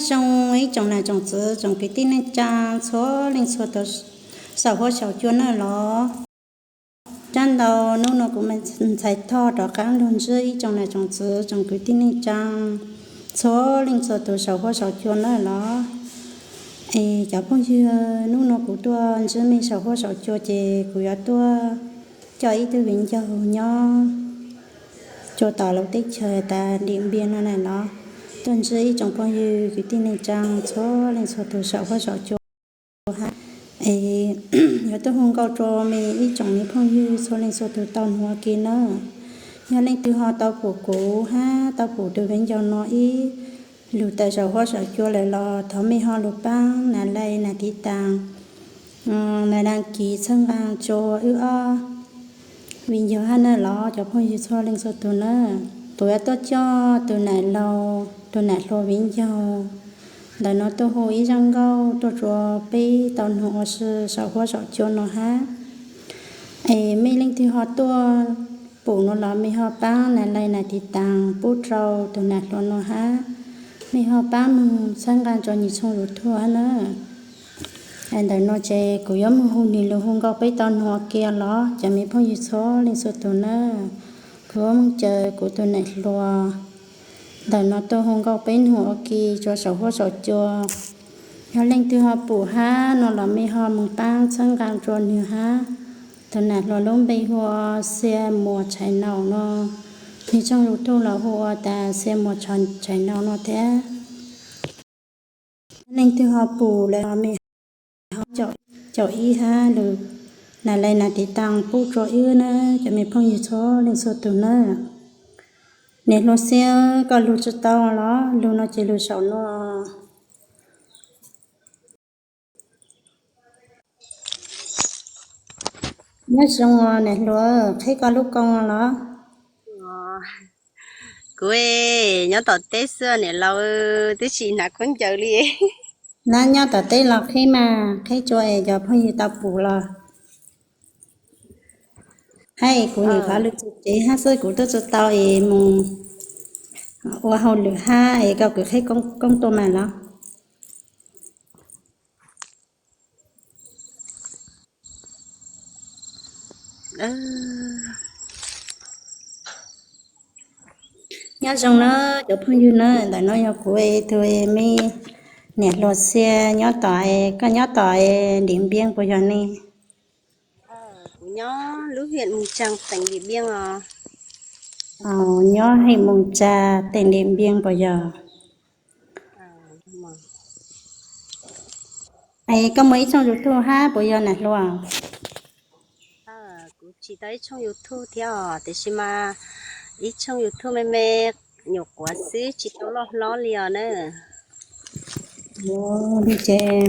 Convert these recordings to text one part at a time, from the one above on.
Zoo ib tsoom nam tsoom txwv tsoom kwv tij neej tsaa txhua leej txhua tus saum huab saum cua na los. Sab ntau hnub no kuv Ntxhais Thoj rov qaab lug ntsib ib tsoom nam tsoom txwv tsoom kwv tij neej tsaa txhua leej txhua tus saum huab saum cua na los. Es cov phooj ywg, hnub no kuv tuaj ntsib mej saum huab saum cua ces kuv yuav tuaj coj ib tug viv ncaus nyob rua tom lub teb chaws tas Dim Npias no na los, tuaj ntsib ib tsoom phooj ywg kwv tij neej tsaa txhua leej txhua tus saum huab saum cua hab. Es yuav tuaj hu nkauj rua mej ib tsoom me phooj ywg txhua leej txhua tus tau nug ua ke na. Yog leej twg ho tau pum kuv hab tau pum tus viv ncaus no ib lug tawm saum huab saum cua lawm los thov mej ho lug paab nas like, nas tiv tas, nas dag kis txhawb nqaa rua wb ob viv ncaus hab na los cov phooj ywg txhua leej txhua tus na. Kuv yuav tuaj coj tus nam laug, tus nam hluas viv ncaus ntawm no tuaj hu ib zaj nkauj tuaj rua peb tau nug ua si saum huab saum cua no hab. Es mej leej twg ho tuaj pum no los mej ho paab nas like, nas tiv tas pub rau tus nam hluas no hab, mej ho paab moog txhawb nqaa rua nwg tshooj YouTube hab na. Ntawm no ces kuv yuav moog hu nwg lug hu nkauj peb tau nug ua ke los cov me phooj ywg txhua leej txhua tus na. Kuv yuav moog caw kuv tus nam hluas ntawm no tuaj hu nkauj peb nug ua ke rua saum huab saum cua. Yog leej twg ho pum hab no los mej ho moog paab txhawb nqaa rua nwg hab. Tus nam hluas lub npe hu ua Xia Muas Tshais Naum no, nwg tshooj YouTube los hu ua tas Xia Muas Tshais Naum no thiab. Leej twg ho pum lawm los mej ho caum ib hab lug nas like, nas tiv tas pub rua wb na cov me phooj ywg txhua leej txhua tus na. Niam hluas Xia, koj lug tsi tau los? Lug no ces lug saum no. Nyob zoo niam hluas, qheb koj lub koo los? Kuv nyob tom teb xwb niam laus, twb tsis hnav khaub ncaws li. Nab nyob tom teb los qheb mas, qheb rua es cov phooj ywg tau pum los. Hab es kuv nyuam qhuav lug txug tsev hab xwb, kuv twb tsi tau es moog ua hauj lwm hab es koj kws qheb koob tuaj mas los. Nyob zoo na cov phooj ywg na, ntawm no yog kuv tug me niam hluas Xia nyob tom, koj nyob tom Dim Npiab puas yog ne? Kuv nyob lub hiam Moos Tsaa teem Dim Npiab os. Nyob hiam Moos Tsaa teem Dim Npiab puas yog? Es koj muaj ib tshooj YouTube hab puas yog niam hluas? Kuv tsis tau ib tshooj YouTube thiab os, tiam sis mas ib tshooj YouTube me me nyuam quav xwb, tsis tau loj hlob li os na. Li ces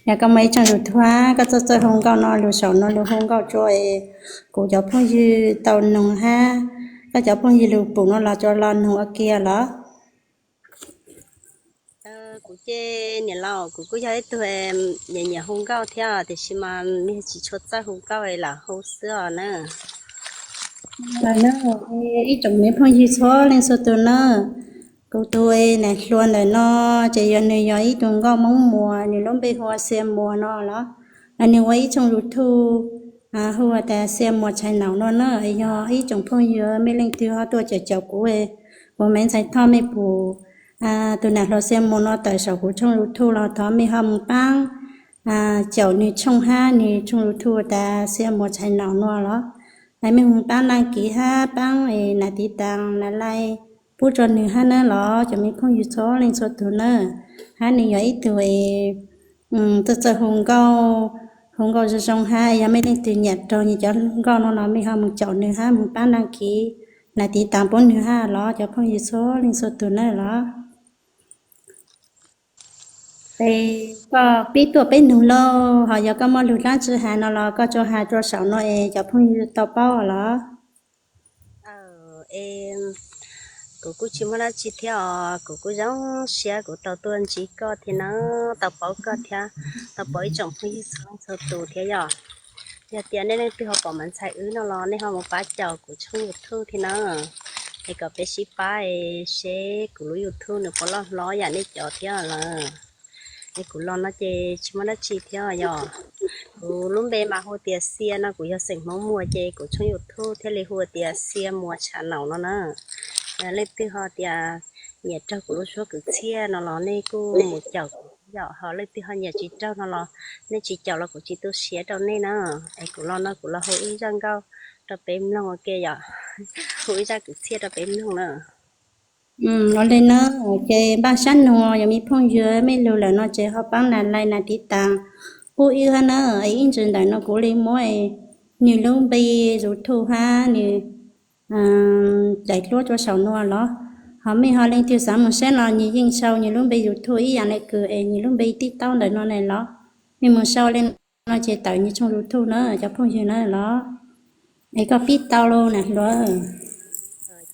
yog koj muaj ib tshooj YouTube hab koj txawj txawj hu nkauj no lug saum no lug hu nkauj rua es kuv cov phooj ywg tau noog hab koj cov phooj ywg lug pum no los tsuas los noog ua ke los? Kuv ces niam laus, kuv kuj yog ib tug nyiam nyiam hu nkauj thiab tiam sis mas tsis tshua txawj hu nkauj lam hu xwb os na. Ib tsoom me phooj ywg txhua leej txhua tus na, kuv tus niam hluas ntawm no ces yog nws yog ib tug nkauj Hmoob Muas, nws lub npe hu ua Xia Muas no los. Nws ua ib tshooj YouTube hu ua tas Xia Muas Tshais Naum no na. Yog ib tsoom phooj ywg mej leej twg ho tuaj caum caum kuv, kuv me ntxhais Thoj mej pum tus nam hluas Xia Muas no tawm saum kuv tshooj YouTube los thov mej ho moog paab caum nws tshooj hab nws tshooj YouTube tas Xia Muas Tshais Naum no los. Mej moog paab dag kis hab paab nas tiv tas nas like pub rua nws hab na los cov me phooj ywg txhua leej txhua tus na. Hab nws yog ib tug txawj txawj hu nkauj, hu nkauj zoo zoo hab yog mej leej twg nyiam raug nws cov nkauj no los mej ho moog caum nws hab moog paab dag kis nas tiv tas pub nws hab los cov phooj ywg txhua leej txhua tus na los. Es koj pib tuaj peb nug lauj, ho yog koj muaj lug dlaab tsi has no los koj tsuas has rua saum no es cov phooj ywg tau paub los. Es kuv kuj tsis muaj dab tsi thiab os, kuv kuj zoo siab kuv tau tuaj ntsib koj thiab na, tau paub koj thiab, tau paub ib tsoom phooj ywg txhua leej txhua tus thiab yom. Yog tias nej leej twg ho pom me ntxhais wb no los nej ho mus pab caum kuv tshooj YouTube thiab na. es kom peb sib pab es seb kuv lub YouTube nws puas loj hlob yam nej cov thiab lawm. Es kuv los no ces tsis muaj dab tsi thiab yom. Kuv lub npe mas hu tias Xia no, kuv yog xeem Hmoob Muas ces kuv tshooj YouTube thiaj li hu tias Xia Muas Tshav Naum no na. Leej twg ho tias nyiam raug kuv lub suab kwv txhiaj no los nej kuj mus caum kuv yom, ho leej twg ho nyiam tsis raug no los nej tsis caum los kuv tsis tu siab rau nej na. Es kuv los no kuv los hu ib zaj nkauj rau peb mloog ua ke yom, hu ib zaj kwv txhiaj rau peb mloog na. Ua li na, ces npaj sab nug yog me phooj ywg mej lug lawm no ces ho paab nas like nas tiv tas pub wb hab na. Ib ntsis ntawm no kuv li muab nwg lub npe YouTube hab nwg daim duab rua saum no los, ho mej ho leej twg xav moog saib no nwg yeej sau nwg lub npe YouTube ib yaam le kws es nwg lub npe TikTok ntawm no ne los, mej moog sau le no ces tawm nwg tshooj YouTube na cov phooj ywg na los. Es koj pib tau lug na hluas.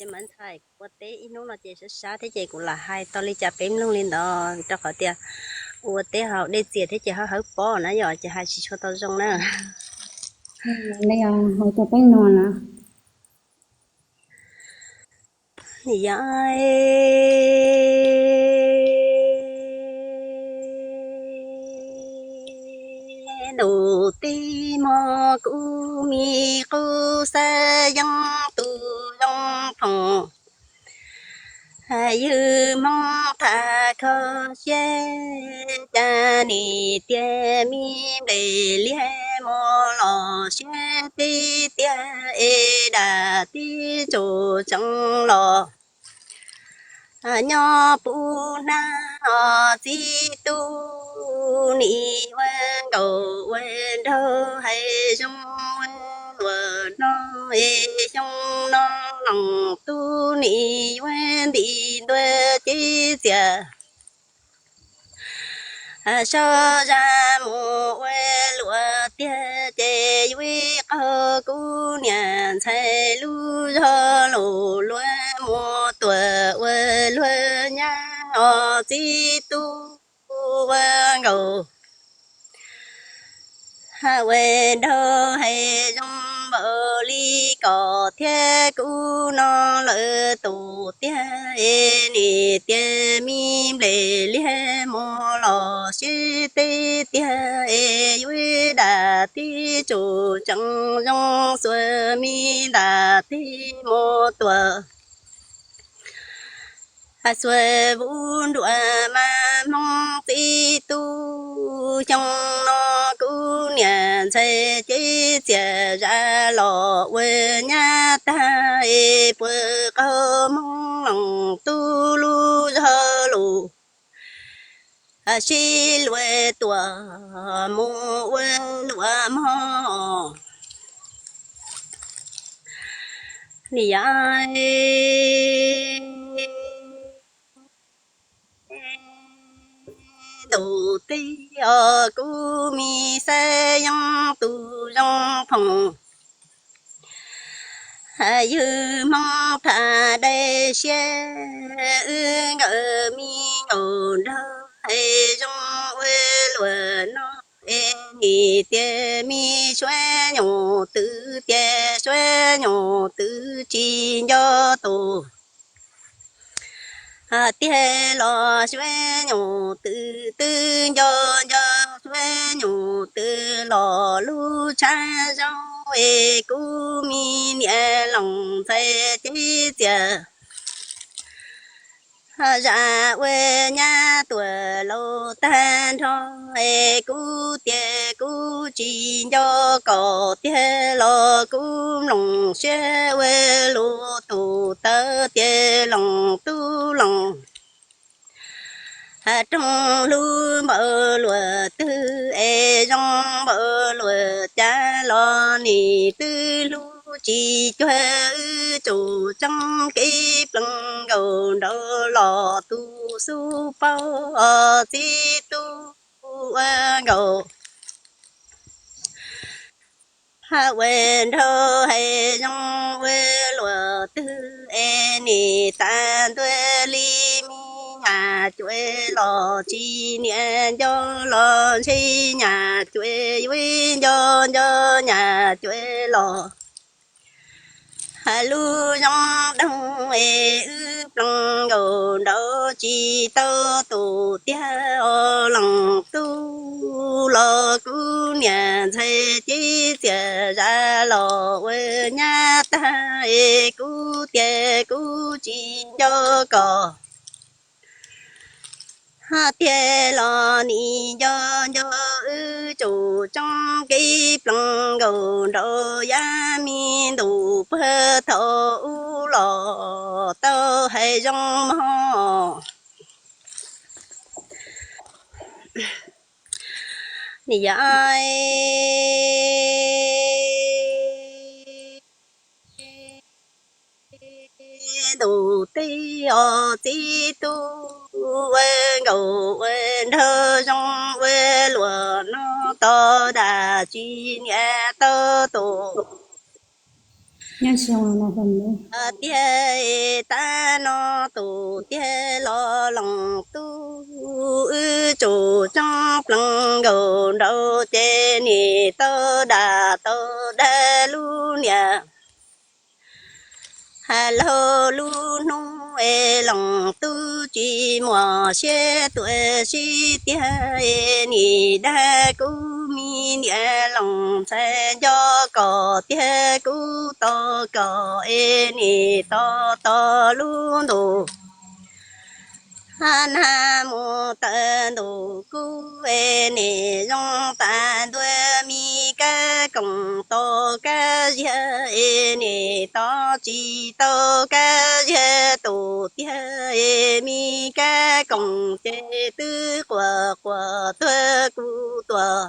Ces Maiv Ntxhais, kuv ua teb ib hnub no ces sab sab thiab ces kuv lam hais tau li cas peb mloog li ntawd rau qhov tias ua teb hauv dej txias thiab ces hawb hawb pob na yom, ces hais tsis tshua tau zoo na. Hais rau peb mloog na. Yog ntuj teb hmo kuv me qub xav yeej tus zoo phoom, ywg Hmoob tham kho siab, cas nim tias me nplej liab mus los siab teb tiag es dam teb tsuas tseev los. Nyob puv hnab os txiv tub, nim ua nkaus ua nraug hais zoo ua luam no es xyoo no loos tub nim yuav nti ntua cev txias. Sawv zam mus ua luam tiag ces yuav qaug kuv niam ntxhais lub zog lus luag mus tuam ua luag nyab os txiv tub ua nkaus. Ua nraug hais zoo npaum li kom thiab kuv no lawm tus tiag es nim tias me nplej liag mus los siab teb tiag es yuav dam teb tsuas tseem zoo xuas me ntam teb mus tuam. Xuas vuv nruas mas Hmoob txiv tub, xyoo no kuv niam ntxhais cev txias zam los ua nyab tag es puas qaug Hmoob loos tub lub zog lus sib luag tuam mus ua luam mog. Nim yog ntuj teb os kuv me xav yeej tus zoo phoom, ywg Hmoob tham dai siab, wb nkawd me nkaus nraug hais zoo ua luam no es nim tias me suab nyuj twm tias suab nyuj twm tsis nco tus tiag los suab nyuj twm twb nco nco suab nyuj twm los lub tshab zoo es kuv me niam loos ntxhais cev txias zam ua nyab tuam laus tag nrho es kuv tias kuv tsis nco kom tiag los kuv mloog siab ua lus tus tawv tias loos tub loos roog hlub npaum luam twg es zoo npaum luam cas los nim twb hlub tsis cuag wb tsuas tseeb kev plees nkaus nraud los tus xub paub os txiv tub ua nkaus. Ua nraug hais zoo ua luam twg es nim tas ntua li me nyuam cuav los tsis niam nco los ntshe nyuam cuav yuav nco nco nyuam cuav los. Lub zoo doog es wb plees nkaus nraud tsis tau tus tiag os. Leej tub los kuv niam ntxhais ces txias zam los ua nyab tag es kuv tias kuv tsis nco kom tiag los nim nco nco wb tsum tsoob kev plees nkaus nraud yav me ntuj puag thaum ub los tau hais zoo mog. Nim yog ntuj teb os txiv tub, ua nkaus ua nraug zoo ua luam no tos dam tsis niam tau tus tiag. Tab no tus tiag los leej tub, wb tsum tsoob plees nkaus nraud ces nim tau dam tau dag lub niam. Has laug lub hnub es leej tub tsis muaj siab tuaj sib tiag es nim dag kuv me niam leej ntxhais nco kom tiag kuv tos kom es nim tos tos lub ntuj nag mus tawm ntuj kub es nim zoo tas ntua me kab koom tos kab ziag es nim tos tsis tau kab ziag tus tiag es me kab koom ces twb quas quas tuag kuv tuaj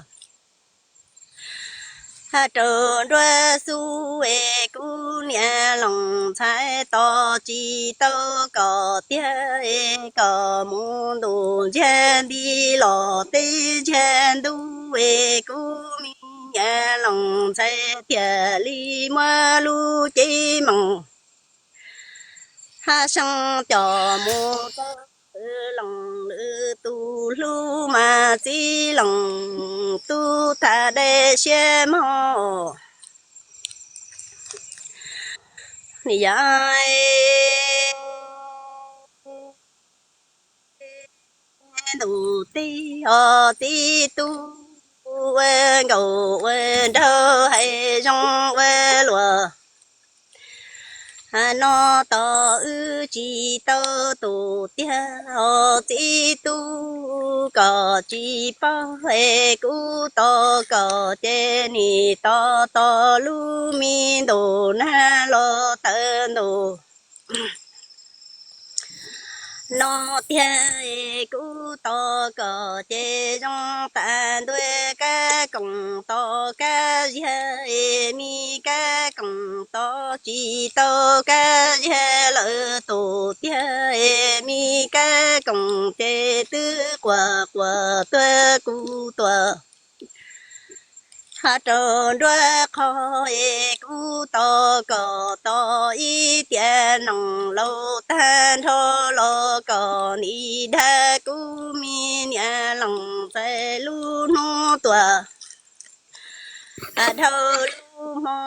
rau nruab xub es kuv niam leej ntxhais tos tsis tau kom tiag es kom mus ntuj ntsiag nti los teb ntsiag ntub es kuv me niam leej ntxhais thiaj li muab lub cev moos hab seeb coj mus rau leej lwm tus hlub mas txiv leej tub tag dej siab mog. Yog ntuj teb os txiv tub, ua nkaus ua nraug hais zoo ua luam no tos wb tsis tau tus tiag os txiv tub, kom tsis paub es kuv tos kom ces nim tos tos lub me ntuj nag los tawm ntuj no tiag es kuv tos kom ces zoo tas ntua kab koom tos kab ziag es me kab koom tos tsis tau kab ziag lawm tus tiag es me kab koom ces twb quas quas tuag kuv tuaj ha rau nruab qhov es kuv tos kom tos ib tiam neej laus tag nrho los kom nim dag kuv me niam leej ntxhais lub hnub tuaj dhau lub hmo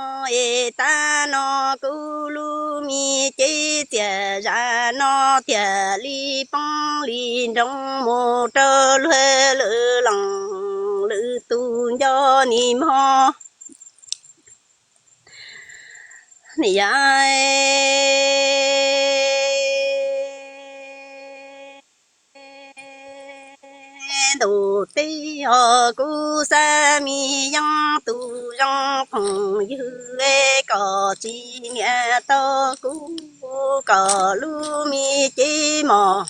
es tab no kuv lub me cev txias zam no thiaj li poob li nroo mus rau luag lwm leej lwm tus nco nim mog. Yog ntuj teb os kuv xav me yeeb tus zoo phooj ywg es kom tsis niam tau kuv, kom lub me cev mos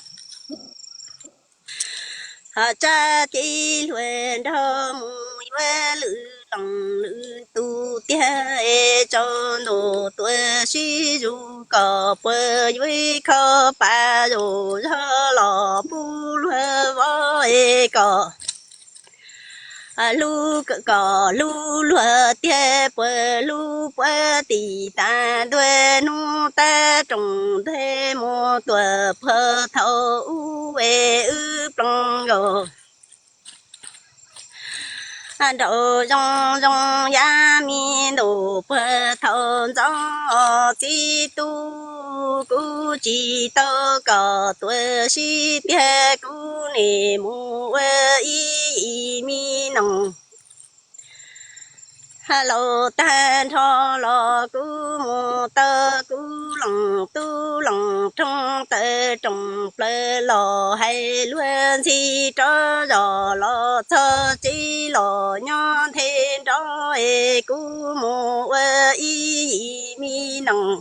tsab cev hluas nraug mus yuav lwm leej lwm tus tiag es tsaus ntuj tuaj sib zus kom puas yuav ib khob pas zog los pub luag vov es kom hlub kom hlub luag tiag puas hlub puag tim tas ntuj hnub tab rooj nteg mus tuaj puag thaum ub es wb plees nkaus Nraum zoo zoo yaj me ntuj puag thaum ntxov txiv tub, kuv tsis tau kom tuag sib tiag, kuv nim mus ua ib yim me noog. Laus tag nrho los kuv mus tau kuv loos tub loos rooj taw roos plaws los hais luag ntxhi rov zos los txog tsev los nyob nthe nrov es kuv mus ua ib yim me noog.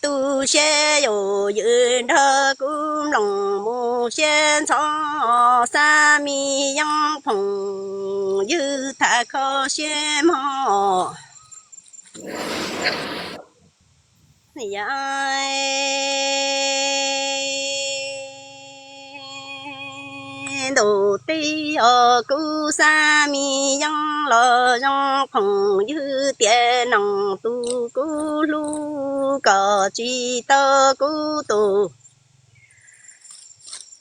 Tu siab yus ywm nrog kuv mloog mus siab ntxhov, xa me yeeb phoom ywg tham kho siab mog. Ntuj teb os, kuv xa me yeeb los zoo phoom ywg tiam noog, tus kuv hlub kom tsis tau kuv tus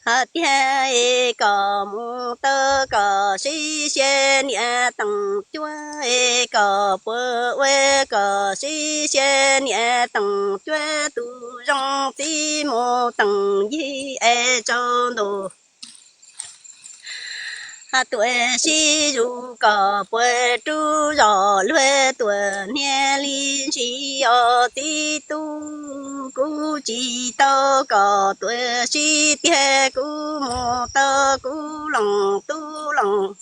hais tiag es kom mus tau kom sib xyaw niam teem cuab es kom puas ua kom sib xyaw niam teem cuab, tus zoo txiv mus teem yig es tsaus ntuj tuam sib zus kom puas rub zos luag tuam hnia li ntsis os txiv tub, kuv tsis tau kom tuam sib tiag, kuv mus tau kuv loos tub loos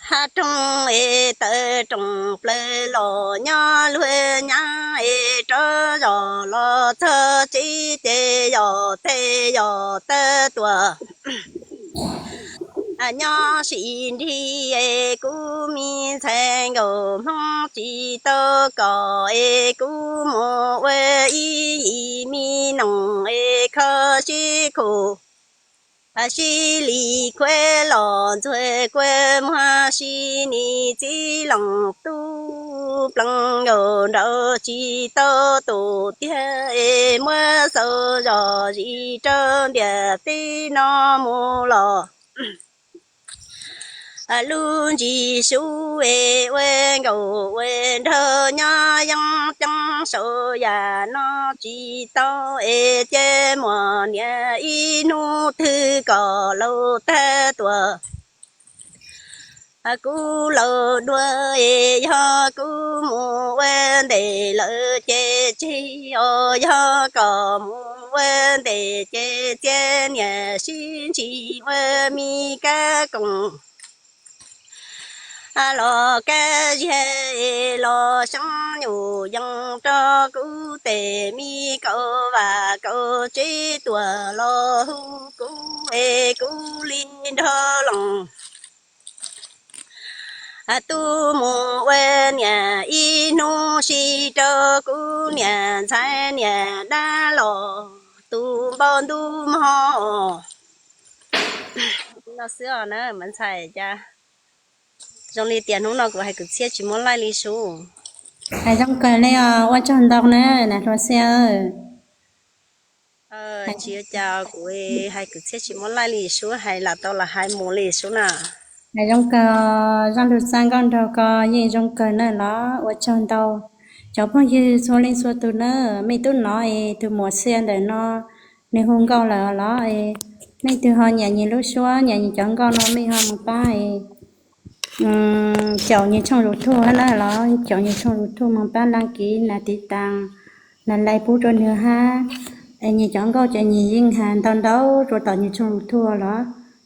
hab rooj es taw roos plaws los nyob luag nyab es rov zos los txog tsev ces yos teg yos taw tuam nyob sim nrig es kuv me ntxhais nkaus hmoob tsis tau kom es kuv mus ua ib yim me noog es kho sib khum sib li khuav los ntxuag kua muag si ni txiv loos tub plees nkaus nraud tsis tau tus tiag es muab xaus zos zis rau ntiaj teb no mus los lub ntsis sub es ua nkaus ua nraug nyob yeeb ceeb saum yam no tsis tau es cia muam niam ib hnub twg kom laus tag tuam kuv laus dua es yog kuv mus ua ntej lawm ces tseg os, yog kom mus ua ntej ces txia niam sib ntsis ua me kab koom los kab ziag es los xyoob nyuj yees rau kuv tes me kaum vam kaum tsev tuam los hu kuv es kuv li nrog loos tub mus ua niam ib hnub si rau kuv niam ntxhais niam dab los tus npau ntuj mog. No xwb os na mas ntxhais, cas zoo li tias hnub no kuv hais kwv txhiaj tsis muaj laij li sub. Hais zoo kawg li os, ua tsaug ntau na nas hluas xia. Tsis ua cas, kuv hais kwv txhiaj tsis muaj laij li sub, hais lam tau lam hais mus li sub na. Hais zoo kawg, zaj lug txaj nkauj nraug ko yeej zoo kawg na los ua tsaug ntau. Cov phooj ywg txhua leej txhua tus na, mej tub nov es tus muam xia ntawm no nws hu nkauj lawm los es, leej twg ho nyiam nws lub suab nyiam nws cov nkauj no mej ho mus pab es caum nws tshooj YouTube hab na los caum nws tshooj YouTube mus pab đăng ký na, tiv tas na, like pub rau nws hab. Es nws cov nkauj ces nws yeej has ntau ntau rau tom nws tshooj YouTube los.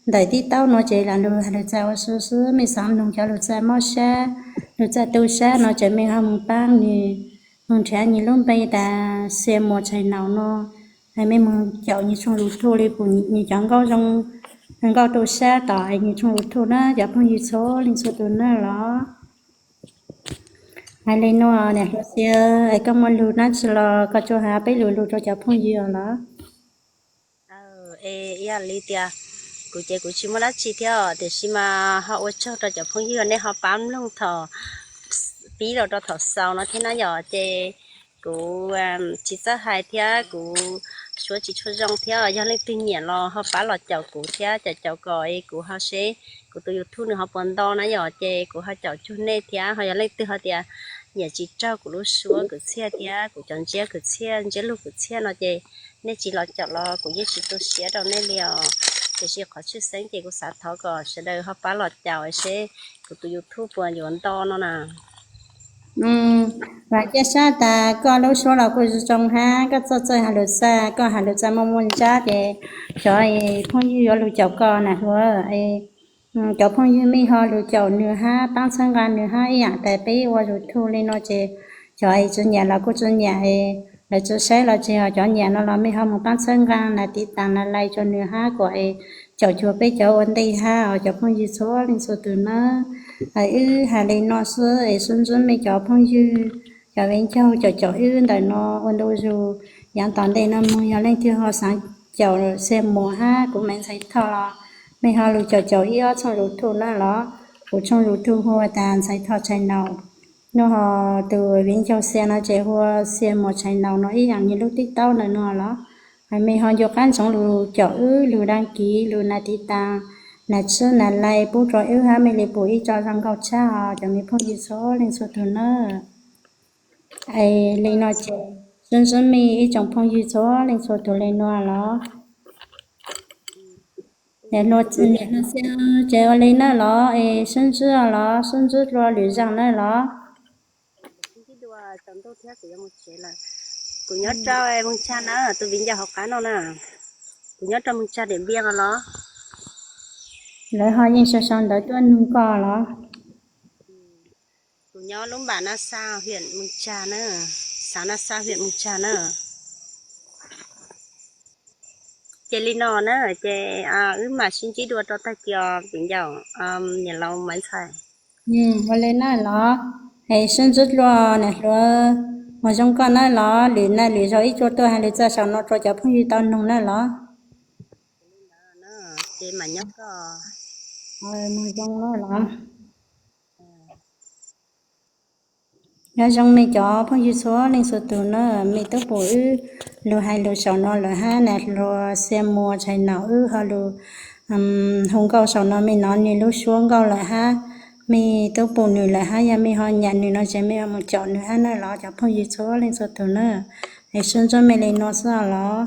Ntawm TikTok no ces lam lug has lug txais ua su xwb, mej xaav mloog cov lug txais mob sab, lug txais tu sab no ces mej ho mus paab nws, mus nrhav nws lub npe tas Xia Muas Tshais Naus no, es mej mus caum nws tshooj YouTube li pum nws cov nkauj zoo, nkauj tu sab tom es nws tshooj YouTube na cov phooj ywg txhua leej txhua tus na los. Hais li no niam hluas Xia, es koj muaj lug dlaab tsi los koj tsuas has peb lus lug rau cov phooj ywg os los. Es ib yam li tias kuv ces kuv tsis muaj dab tsi thiab, tiam sis mas ho ua tsaug rau cov phooj ywg nej ho pab mloog thaum pib los rau thaum xaus no thiab na yom. Ces Kuv tsis txawj hais thiab kuv suav tsis tshua zoo thiab, yog leej twg nyiam los ho pab los caum kuv thiab, caum caum kom kuv ho seb kuv tus YouTube nws ho puas nto na yom, ces kuv ho caum cuag nej thiab. Ho yog leej twg ho tias nyiam tsis raug kuv lub suab kwv txhiaj thiab kuv cov ntsiab kwv txhiaj, ntsiab lus kwv txhiaj no ces nej tsis los caum los kuv yeej tsis tu siab rau nej li os. Tiam sis qhov tshwj xeeb ces kuv xav thov kom sawv daws ho pab los caum seb kuv tus YouTube puas yuav nto no na. Vam thiab sab tas koj lub suab los kuj zoo zoo hab, koj txawj txawj has lus txaj, koj has lus txaj muaj muaj ntsab ces cov phooj ywg yuav lug caum koj na hluas. Cov phooj ywg mej ho lug caum nws hab, paab txhawb nqaa nws hab, ib yaam tas peb ua YouTube li no ces cov es tsi nyiam los kuj tsi nyiam, lawv tsi saib los tsi, ho cov nyiam no los mej ho mus paab txhawb nqaa na, tiv tas na, like rua nws hab, kuas es caum cuag peb cov ua ntej hab os cov phooj ywg txhua leej txhua tug nawb. Wb has li no xwb es sub ntsib mej cov phooj ywg, cov viv ncaus caum caum wb ntawm no ua ntu zus. Yaav tom ntej no moog yog leej twg ho xaav caum Xia Muas hab kuv Maiv Ntxhais Thoj los mej ho lug caum caum ib ob tshooj YouTube na los. Kuv tshooj YouTube hu tas Ntxhais Thoj Tshais Naus, nub ho tus viv ncaus Xia no ces hu ua Xia Muas Tshais Naus no ib yaam nwg lub TikTok ntawm no los. Mej ho nco qab ntsoov lug caum wb, lug đăng ký, lug na tiv tas, na tswb na like pub rua wb hab, mej le pum ib tso zoo nkauj tshaj os cov me phooj ywg txhua leej txhua tug nawb. Es li no ces sub ntsib mej ib tsoom phooj ywg txhua leej txhua tug li no los. Niam hluas Xia, ces ua li nawb los es sub ntsib los sub ntsib dlua lwm zaaj nawb los. Kuv nyob rau Moos Tsag na, tus viv ncaus hauv qab no na, kuv nyob rau Moos Tsag Diam Npiaj no los. Lawv ho yeej sau sau ntawv tuaj nug koj los? Kuv nyob lub npam Nab Xaj, hiam Moos Tsag na, xav Nab Xaj, hiam Moos Tsag na. Ces li no na, ces wb mam sib ntsib dua rau tag kis os viv ncaus, niam laus Maiv Ntxhais. Ua li nawb los, es sub ntsib dlua niam hluas Muas Zoo koj nawb los, lwm na lwm zaug ib tsuas tuaj has lwm txaj saum no rua cov phooj ywg tau noog nawb los. Ces mam nyob koj. Muas Zoo nawb los. Nyob zoo mej cov phooj ywg txhua leej txhua tug nawb, mej tub pum wb lug hais lug saum no lawm hab, niam hluas Xia Muas Tshais Naus wb ho lug hu nkauj saum no, mej nov nwg lub suab nkauj lawm hab, mej tub pum nwg lawm hab, yog mej ho nyam nwg no ces mej ho mus caum nwg hab nawb los cov phooj ywg txhua leej txhua tug nawb. Es sub ntsib mej li no xwb os los.